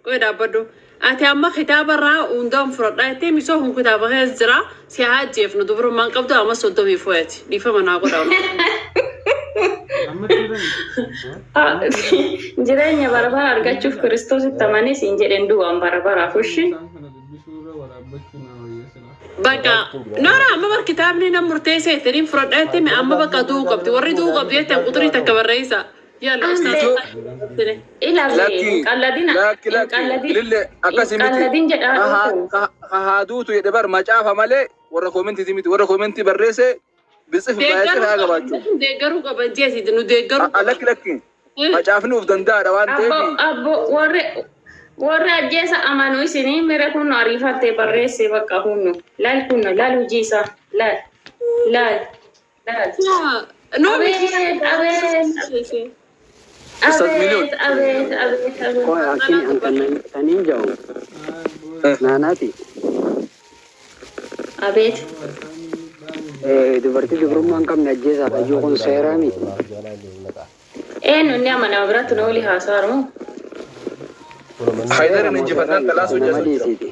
Qoy dhaabbadhu. Ati amma kitaaba irraa hundaan fudhadhaa jettee misoo kun kitaaba keessa jira. Si haa ajjeefnu dubrummaan qabdu amma soddomii fo'ati. Dhiifama naa godhaa. Jireenya bara bara argachuuf Kiristoositti amanii siin jedheen du'aan bara baraaf ushi. Bakka noora amma bar kitaabni na murteessee jettanii fudhadhaa jettee mi amma bakka du'uu qabdi. Warri du'uu qabdi jettan quxurii takka barreessa. Yalla ustaaz. Ila bee Lakki hin qalladina lakki hin lakki qalladin ilillee hin akkasi miti. qalladin jedhaa dhufu. Ka haa duutu jedhe bar macaafa malee warra koomentiiti miti warra koomentii barreesse bitsif baay'ee Deeggaruu haa qaban gabaachuu. deeggaruu qaban jeesi nu deeggaruu qaban. Lakki lakki macaafni uf danda'aadha waan Abbo ta'eef abbo warri warri ajjeesa amanu isinii mire kunno ariifattee barreesse bakka hunno laal kunno laal hojii isaa laal laal laal. No Abeet abeet Ustaz Miliyoon. abeet abeet abeet abeet. Qoy akkin an kaniin jedhu naanaati. Abeet. Dubartii dubrummaa hin qabne ajjeesaa fayyuu kun seeraa miti. Eenyu inni amanama biratti na olii haasa'aa moo? Haydar Seera moo seeraa injifannaan miti xalaas nama hojjetu jira. dhiisiiti.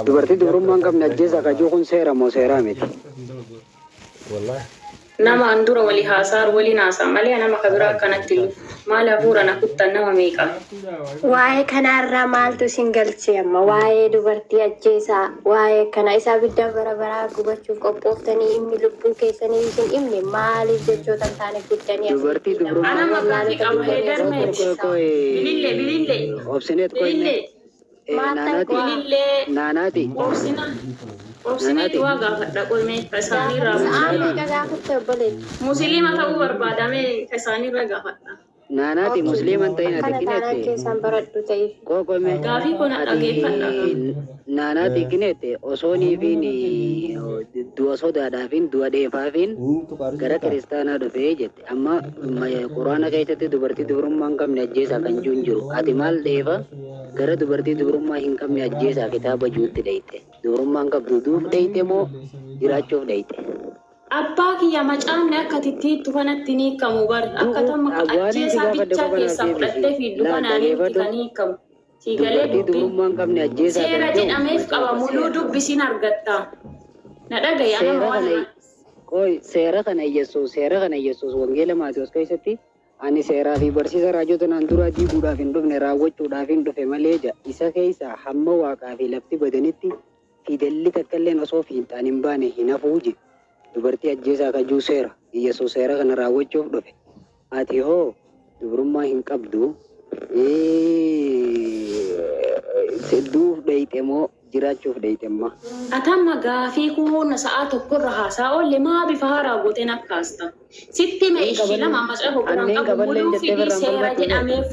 Dubartii dubrummaa hin qabne ajjeesaa fayyuu kun seera moo seeraa miti. Nama an dura walii haasa'aa waliin haasa'a malee nama kabiraa akkanatti hin dhufu. Maal hafuura na kuttan nama meeqa? Waa'ee kanarraa maaltu isin galche amma? Waa'ee dubartii ajjeesaa, waa'ee kana isaa abidda bara baraa gubachuuf qophooftanii inni lubbuu keessanii isin himne maaliif jechoota hin taane fiddanii Dubartii asirratti nama dubrummaa Anama gaafii wallaalota qaba fiddanii heedar asirratti meeti. Qoy qoy Bilillee bilillee obsineet qoy mee bilillee Maal naanaati ta'e bilillee naanaati obsina obsineeti naanaati waa gaafadha qoymee isaaniirraa Sa'aa musliima meeqa gaafatte obboleetti? musliima ta'uu barbaadame isaaniirra gaafadha. naanaati Okay. musliima hin ta'in ati Akkana taanaan kinette keessaan baradhu ta'eef. qoy qoy mee Gaafii kun ati dhageeffadha. naanaati kinette osooniifiin du'a sodaadhaafiin du'a dheefaafiin gara kiristaanaa dhufee jette amma quraana keessatti dubartii dubrummaa hin qabne ajjeesaa kan jiru hin jiru ati maal dheefa gara dubartii dubrummaa hin qabne ajjeesaa kitaaba juutti dheeyte dubrummaa hin qabdu duuf dheeyte moo jiraachuuf dheeyte Abbaa kiyya macaafni akka tittiittu kanatti ni hiikamu bari akka du'uuf tamma waan si ajjeesaa gaafadhe bichaa qofa naaf keessaa deebisi fudhattee fiiddu laal kanaanii miti dhageeffadhu kan hiikamu. Sii galee dubartii dubbiin. dubrummaa hin qabne ajjeesaa kan Seera jedhu jedhameef qaba macaafa muluu seera dubbisiin argatta. Na dhagaye anama seera waan kana qoy seera kana Yesuus seera kana Yesuus wangeela Maatiyos keessatti ani seeraa fi barsiisa raajota naan duraa diiguudhaaf hin dhufne raawwachuudhaaf hin dhufe malee jedha isa keessaa hamma waaqaa fi lafti badanitti fidalli takka illeen osoo fiinxaan hin baane hin hafuu jedhe dubartii ajjeesaa kajuu seera Yesuus seera kana raawwachuuf dhufe ati hoo dubrummaa hin qabdu duuf dheeyxe moo jiraachuuf dheeyxe amma Atamma gaafii kun sa'aa tokkorra haasaa oolle maa bifa haaraa gooteen akkaasta. Sitti hime Nin ishii qaballee lama macaafa biraan anneen qabu qaballeen muluu jettee fidii birraan seera balfattu jedhameef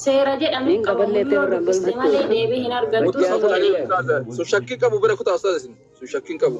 seera jedhameef nin qaba qaballee muluu jettee yoo birraan dubbiste balfattu malee deebii hin argattu Kutaa siin kutaa jedhe. ustaaza. Sun shakkii qabu bira kutaa ustaaza isin. Sun shakkiin qabu.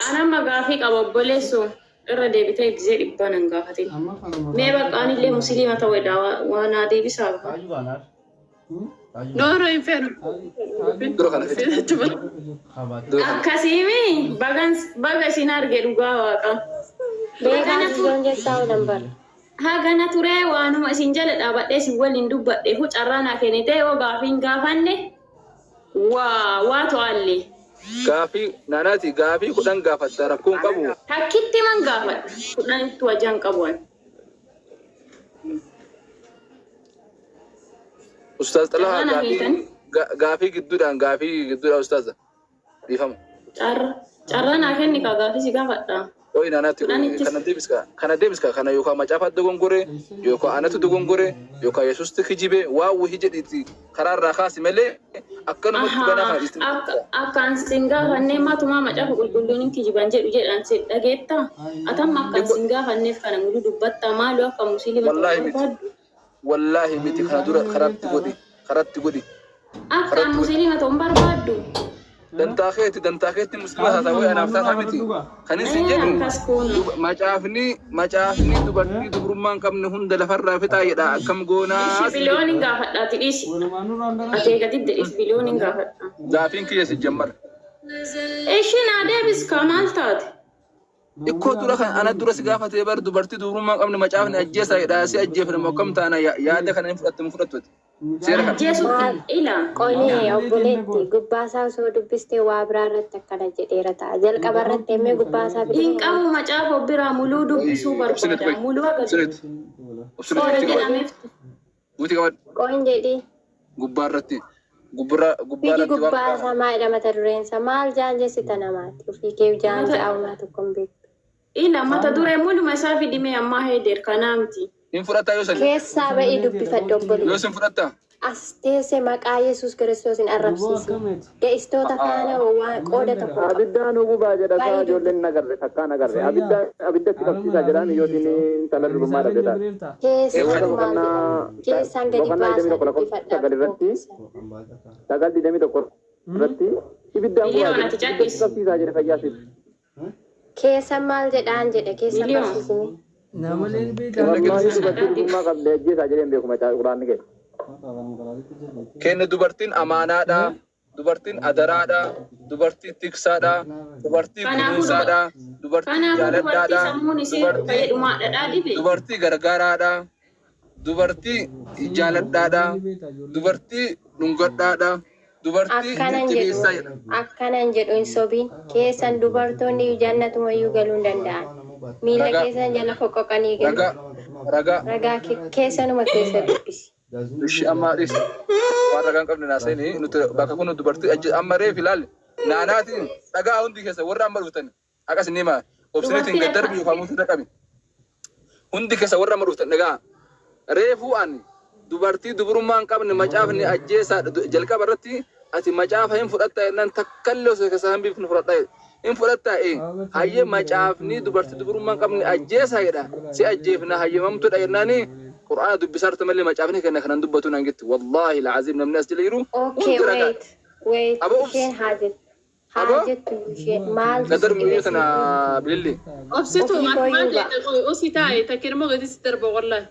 Anamma gaafii qaba obboleessoo irra deebitee gisee dhibbaa nan gaafatin. Mee bakka anillee musliima ta'uu edha waa naa deebisaa. No no hin feenu. Dura kana fidi. Dura kana. Akkasiimi bagan baga isin arge dhugaa waaqa. Beekaa Hagana tu sizoon jessaa oolan bara. hagana turee waanuma isin jala dhaabadhee isin waliin dubbadhe hu carraa naa kennite yoo gaafiin gaafanne waa waa to'allee. Gaafii naanaati gaafii kudhan gaafatta rakkoon qabu. Takkitti man gaafadha. Kudhanitti wajaan qabu ani. Ustaaz Xalahaa Carraa naa gaafii kennitan. gaafii gidduudhaan gaafii gidduudhaan ustaaza dhiifama. Carra carraa naa kenni kaa gaafii si gaafadha. Qoy naanaatti Kudhanittis kana deebiska kana deebiska kana yookaan macaafa dogongore yookaan anatu dogongore yookaan Yesuusti kijibe waa wahii jedhiiti karaa irraa kaasi malee akkanumatti banaa Ahaa, kana dhiistee akka akkaan sin gaafannee matumaa macaafa qulqulluun hin kijiban jedhu jedhan si dhageettaa? Atamma akkaan sin gaafanneef kana mulu dubbattaa maaloo akka musliima ta'uu Wallaahi miti barbaaddu? wallaahi miti kana dura karatti godhi karatti godhi Akkaan karatti godhi. musliima ta'uu hin barbaaddu? Dantaa keetti muslima taataa wayi anaaf taataa miti. Kan isin jedhu Akkas kun. macaafni macaafni dubartii dubrummaa hin qabne hunda lafarraa fixaa jedha akkam goonaa Ishi sin jedhu. biliyoon hin gaafadhaati dhiisi. Akeekati dhiisi biliyoon hin gaafadha. Gaafiin kiyya si jammar. Ishi naa deebis kaa maal taate? Ikkoo dura kan ana dura si gaafatee bar dubartii dubrummaa hin qabne macaafni ajjeesaa jedha si ajjeefna moo akkam taana yaada kana hin fudhattu hin fudhattu ati. Seera kana. Ajjeesutti Maal ila qoyee obboleetti gubbaasaa osoo dubbistee waa biraa irratti akkana jedheera ta'a. Jalqaba irratti himee gubbaasaa Hin fidee qabu macaafa of biraa muluu dubbisuu Obsineet barbaada. qoy. Muluu akka Obsineet. Obsineet seera buutii qabadhu. jedhameef Buutii qabadhu. Qoyin jedhii. Gubbaa irratti. Gubbaa gubbaa Fidi irratti waan gubbaasaa maalidha mata dureensa maal jaanjessita namaati ofii kee mata jaanja'a homaa tokko hin beektu. ila mata duree muluma isaa fidimee ammaa heedeer kanaa miti. Hin fudhattaa yoo sani. Keessaa ba'ii dubbifadhu Yoo obboleetti. sin fudhattaa. As teesse maqaa Yesuus Kiristoos hin arrabsiisin. Ga'istoota faana waan qooda tokko hin qabdu. Abiddaan gubaa jedha Ba'ii isaa ijoolleen dubbifadhu. hin agarre takkaan agarre abiddaan abiddatti qabsiisaa jedhaan yootiin intala durbummaa dhabde taate. Keessaan Keewwata maal boqonnaa jedhama? Keessaan gadi boqonnaa digdamii baasaa tokko lakkoofsa dubbifadhaa sagal irratti obboleessa. sagal digdamii tokko irratti ibiddaan gubaa Miliyoon jedhe ati ibiddatti cal'isi. qabsiisaa jedhe fayyaasiif. Keessan maal jedhaan jedhe keessan Miliyoon. barsiisini. Wallaahi dubartii durbummaa qabde ajjeesaa jedheen beeku macaa quraanni kee. Kenna dubartiin amaanaadha. Dubartiin adaraadha. Dubartii tiksaadha. Dubartii Kanaafuu kunuunsaadha. Dubartii kanaafuu dubartii jaaladhaadha. sammuun isii Dubartii fayyadhumaa dhadhaa dhibe. dubartii gargaaraadha. Dubartii jaaladhaadha. Dubartii dhungadhaadha. Dubartii Akkanan jedhu jajjabeessaa jedha. akkanan jedhu hin sobiin keessan dubartoonni jannatumayyuu galuu hin danda'an. Miila Ragaa keessan jala foqoqanii galu. ragaa ragaa Ragaa keessanuma keessa dubbisi. Ishi amma dhis waan ragaa hin qabne naasanii nuti bakka kun dubartii amma reef ilaali naanaatiin dhagaa hundi keessa warra amma dhuftan akkas ni hima obsineetiin Dubartiin gad darbi akka yookaan mutu qabi hundi keessa warra amma dhuftan dhagaa reefuu ani dubartii dubrummaa hin qabne macaafni ajjeesaa jalqaba irratti ati macaafa hin fudhatta jennaan takkallee osoo keessaa hin biifne fudhadha hin fudhatta ee hayyee macaafni dubartii dubrummaa hin qabne ajjeesaa jedha si ajjeefna hayyamamtuudha jennaani qur'aana dubbisaa jirta malee macaafni kenna kanan dubbatu naan jetti wallaahi laaziim namni as jala jiru Okay, hundi ragaa wait, wait. aba ubs Isheen haa jettu. Haa aba jettu isheen maaltu si gadar dhibe miyyoo siin tana bililli Obsitu ofii maal maal kooyyuu ba'a. jette qoy osi taa'e takka immoo gadi si darba wallahi.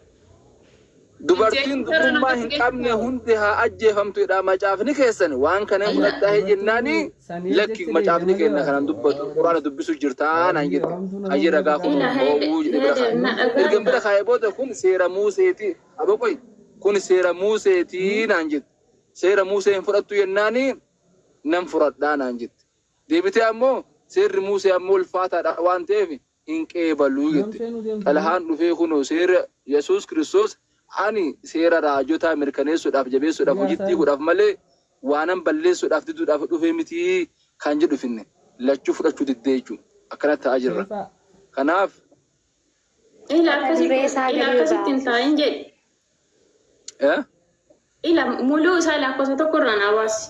Dubartiin Jecha dubrummaa nama hin qabne hundi haa ajjeefamtudha macaafni keessan waan kana hin fudhattaa jennaani lakki macaafni kenna kanan dubbatu quraana dubbisu jirtaa naan jette hayyee ragaa kun ila heede ho'uu jedhe bira heede kaa'e na dhagaa ergan bira kaa'e booda kun seera muuseeti abo qoy kun seera muuseetii naan jette seera muusee hin fudhattu jennaani nan fudhadhaa naan jette deebitee ammoo seerri muusee ammoo ulfaataadha waan ta'eef hin qeebaluu jette xalahaan dhufee kunoo seera yesuus kiristoos ani seera raajotaa mirkaneessuudhaaf jabeessuudhaaf hojiitti hiikuudhaaf malee waanan balleessuudhaaf diduudhaaf dhufee mitii kan jedhu finne lachuu fudhachuu diddee jechuudha akkanatti ta'aa jirra kanaaf Ila Mata akkasitti duree isaa ila gadi akkasitti hin baasi. taa'in jedhi. eh, Ila muluu isaa lakkoofsa tokko irraa naa baasi.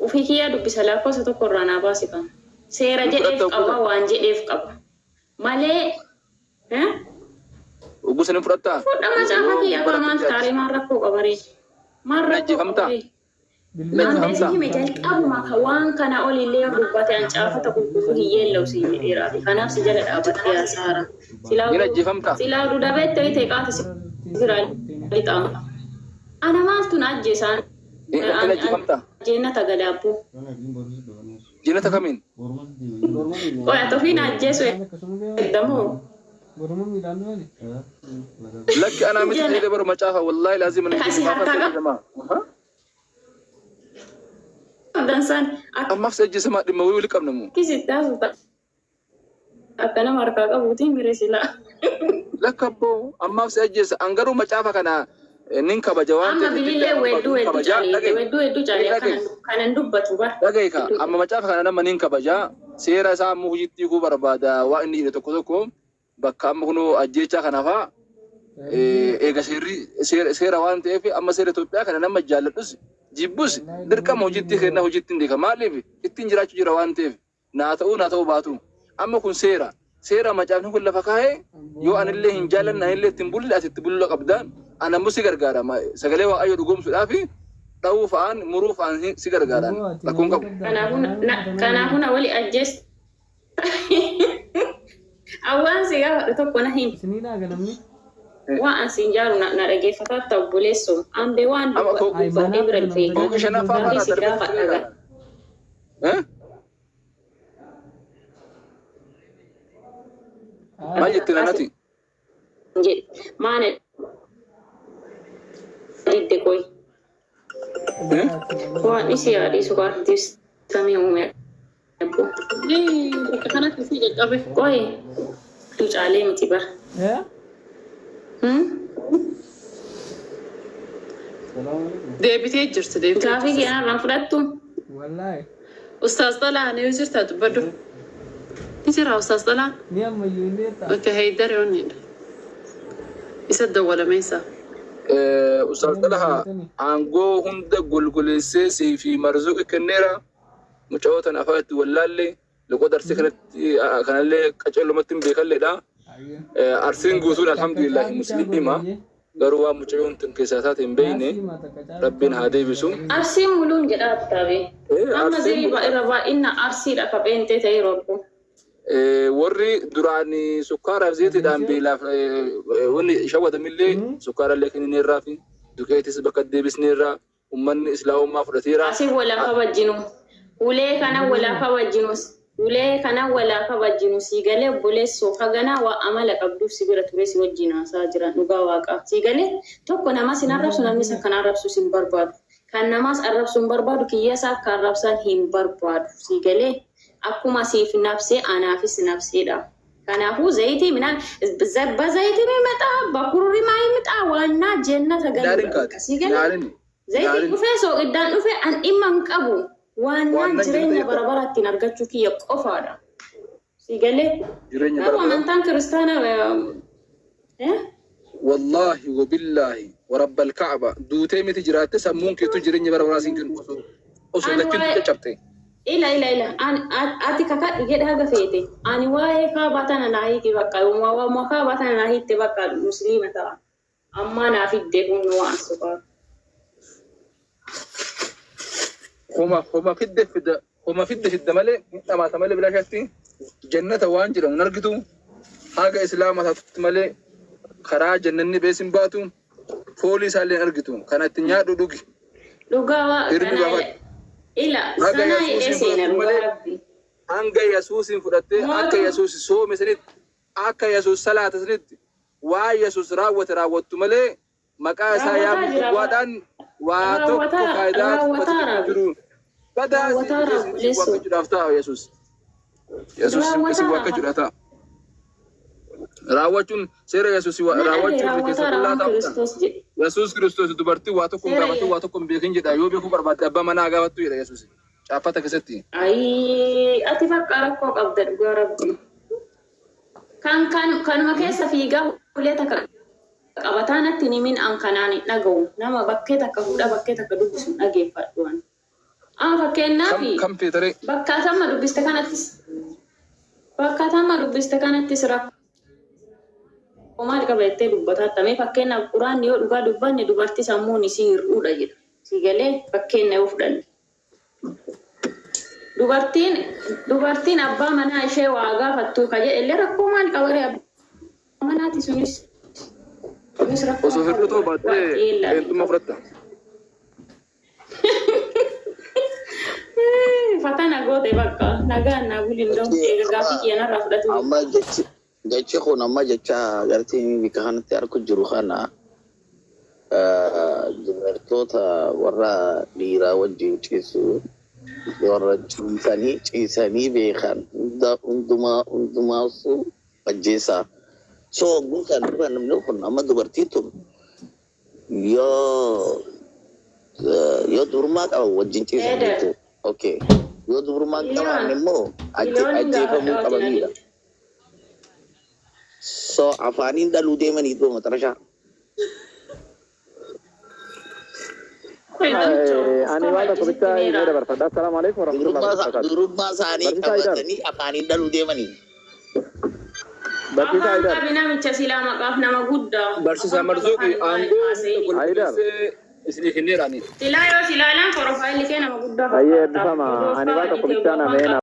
Ofii kiyyaa dubbisa lakkoofsa tokko irraa naa baasi kan. Seera hin jedheef fudhatta qaba ogguusan waan jedheef qaba. Malee eh? ogguusan hin fudhattaa Fudha macaafa yoo kiyyaa kaa gubbaa maal irratti taaree maal rakkoo qabaree? Maal hin rakkoo ajjeefamtaa qabaree? hin Aan beesi ajjeefamtaa hime jalqabuma ka waan kana olillee yoo dubbate an caafata qulqulluu hiyyeellau siin jedheera. Kanaaf si jala dhaabbattee haasaara. Silaa hin oduu ajjeefamtaa silaa oduu dabeette hoyite qaata si biraa lixaama. Ana maaltu na ajjeesaan hin ajjeefamtaa jennata gadaabboo. jennata kamiin Qoy ati ofiin ajjeesu eddamoo? lakki anaa miti Jana ta'ee baru macaafa wallaahi laazim ani kasi macaafa harkaa ta'e jamaa qabdan san ammaaf si ajjeesamaa dhimma wayii wali qabna moo akkasitti haasofta. Akka nama harkaa qabuutiin mire silaa. Lakka abboo ammaaf si ajjeesa an garuu macaafa kana nin kabaja waan Amma ta'eef bilillee diddaa weedduu hin hedduu kabajaa caalee dhagahi weedduu hedduu caalee dhagahi kanan dubbatu bar. dhagahi ka amma macaafa kana nama nin kabajaa seera isaa ammoo hojiitti hiikuu barbaada waan inni jedhe tokko tokko bakka amma kunoo ajjeechaa kana faa eega seerri seera waan ta'eef amma seera Itoophiyaa kana nama jaalladhus jibbus dirqama hojiitti kenna hojiitti hin beeka maaliif ittiin jiraachuu jira waan ta'eef naa ta'uu naa ta'uu baatu amma kun seera seera macaafni kun lafa kaa'ee yoo anillee hin jaallanne anillee ittiin bulle ati itti bulluu qabda ana ammoo si gargaara sagalee waaqayyoo dhugoomsuudhaaf dha'uu fa'aan muruu fa'aan si gargaaran rakkoon qabu. Kanaafuu na wali ajjees. Awwaan si gaafadhu tokko na himi. Waan an siin jaalu na dhageeffataa ta'u obboleessoo. Ambee waan Amma dubbadhee bira dhufee. fooqii shanaffaa Gaaffii faana si darbee gaafadha gaa. Eh? Maal jettee nanati? Jedhe maana didde qoy. Waan isii haadhiisu kaartiis samii uume abbo. Bakka kanatti si caccabee. Qoy ducaalee miti bara. Deebitee jirti deebitee Gaafii jirti. keenarraan fudhattu. Wallahi. Ustaaz Xalaan yoo jirta dubbadhu. Ni jira Ustaaz Xalaan. Ni ammayyuu illee ta'a. Okay, Haydar yoonniidha. Isa dawwalameessa. Ustaaz Xalahaa aangoo hunda golgoleessee sii fi marzuuqi kenneera. Mucayyoo afaan itti wallaalle loqoda arsii kanatti kanallee qaceellumatti hin beekalleedha. Arsiin guutuun alhamdulillahi musliima. Garuu waan mucayyoon tun keessaa taate hin beekne rabbiin haa deebisu. Arsiin muluun jedhaa tabe. Amma Arsiin zirii irra baay'ina arsiidha ka pheenxee ta'e robbo. Warri duraan sukkaaraaf zayitiidhaan beelaaf wanni shawwatamillee sukkaarallee kennineerraa fi duqeetis bakka deebisneerraa uummanni islaamummaa fudhateera. Asii walaa kabajjinu. Ulee kana walaa kabajjinu. Ulee kana walaa kabajjinu. Si galee obboleessoo haganaa waa amala qabduuf si bira ture si wajjin haasaa jiran dhugaa waaqaa. Si galee tokko namas hin arrabsu namnis akkan arrabsu hin barbaadu. Kan namaas arrabsu hin barbaadu kiyyasaa akka arrabsan hin barbaadu. Si galee akkuma siif nabsee anaafis nabseedha. Kanaafuu zayitii minaan በዘይት የሚመጣ በኩሩሪማ ይምጣ ዋና ጀነተ Ilaalin galuudha. kaate. Si galee Ilaalin. zayitiin dhufee sooqiddaan dhufee an dhimma hin qabu. Waannaan Waannaan jireenya jireenya bara bara ittiin argachuu kiyya qofaadha. Si galee Jireenya garuu bara bara. amantaan kiristaanaa Wallaahi wabillaahi warabbal ka'aba duutee miti jiraatte sammuun keetu jireenya bara baraa siin kennu osoo osoo Ani dachiin waa'ee caccabte. ila ila ila ani ati kakadhu jedhe haga feete ani waa'ee kaabaa tana naa hiiki bakka waa'ee kaabaa tana naa hiitte bakka musliima ta'a. Ammaa naa fidde kun waan soqaa. Homa homa fidde fidda homa fidde fidda malee hin dhamaata malee bilaashatti jannata waan jedhamu hin argitu haga islaama taatutti malee karaa jannanni beesin baatu foolii isaallee hin argitu kana itti nyaadhu dhugi. Dhugaa waa Hirmi kana gaafadhu. ila Haga sanaa Yesuusin hidhee seena fudhattu dhugaa malee rabbi. hanga Yesuusin fudhattee akka Mootum Yesuus soome sanitti akka Yesuus salaata sanitti waa Yesuus raawwate raawwattu malee maqaa isaa raawwataa yaamuu jira bara. duwwaadhaan waa tokko Raawwataa faayidaa raawwataa tokko raawwi. jiru. Badaa Raawwataa si raawwaleessoo. waakkachuudhaaf ta'a Yesuus. Yesuus si Raawwataa waakkachuudhaaf ta'a. Raawwachuun seera Yesuus Na dhabe raawwachuuf keessa raawwataa qullaa waan ta'uudha. Kiristoos jedhe. Yesuus Kiristoos dubartii waa tokko hin Seera gaafattu waa tokko hin beekin jedha yoo beekuu barbaadde abbaa manaa gaafattu jedha Yesuus. Caaffata keessatti. Ayii ati bakka rakkoo qabda dhugaa rabbi. Kan kan kanuma keessa fiigaa ulee takka qabataa natti himin an kanaan hin dhaga'u. Nama bakkee takka fuudha bakkee takka dubbisu hin dhageeffadhu ani. Amma fakkeenyaaf Kam kam feetaree? bakka atamma dubbiste kanattis bakka atamma dubbiste kanattis rakkoo maal qaba jettee dubbataa tamee fakkeenyaaf quraanni yoo dhugaa dubbanne dubartii sammuun isii hir'uudha jedha. Si galee fakkeenya yoo fudhanne. Dubartiin abbaa manaa ishee waa gaafattu ka jedhe illee rakkoo maal qaba ree abbaa manaati sunis sunis rakkoo Osoo hin hir'uu qabu ta'uu waa baattee xiyyeellaa eenyummaa fudhatta. Fatana goote bakka nagaan naa bulin doo eega gaafii kiyyanarraa fudhatu. Amma jechi kun amma jecha gartee bika kanatti argu jiru kana dubartoota warra dhiiraa wajjin ciisu warra ciisanii beekan hunda hundumaa hundumaasu ajjeesaa. So guutan dhuga namni kun amma dubartiin tun yoo dubrummaa qaban wajjin ciisan Eeda. jechuudha. Okay. Yoo dubrummaa hin Miliyoon qabaanne immoo miliyooniin ajjeefamuu gaafadha wajjin qabanidha. adiin. So afaaniin dhaluu deemanii duuba matarashaa. Ani waan tokko Sitti bicha meera. illee dabarfadha. Assalaamu alaikum warahmatullahi wabarakatuh. Durummaa isaanii Barsiisaa Haidar. qabatanii afaaniin dhaluu deemanii. Barsiisaa Afaan Haidar. qabi namicha silaa maqaaf nama guddaa. Barsiisaa Afaan qaba Marzuuqi kan aangoo haasa'e. hunda Haidar. golgolleessee isinii kenneeraani. Silaa yoo silaalaan profaayilii kee nama guddaa Ayyee fakkaata. eebbifama. Odoo Ani waan afaan tokko adii ta'e bicha odoo afaan namee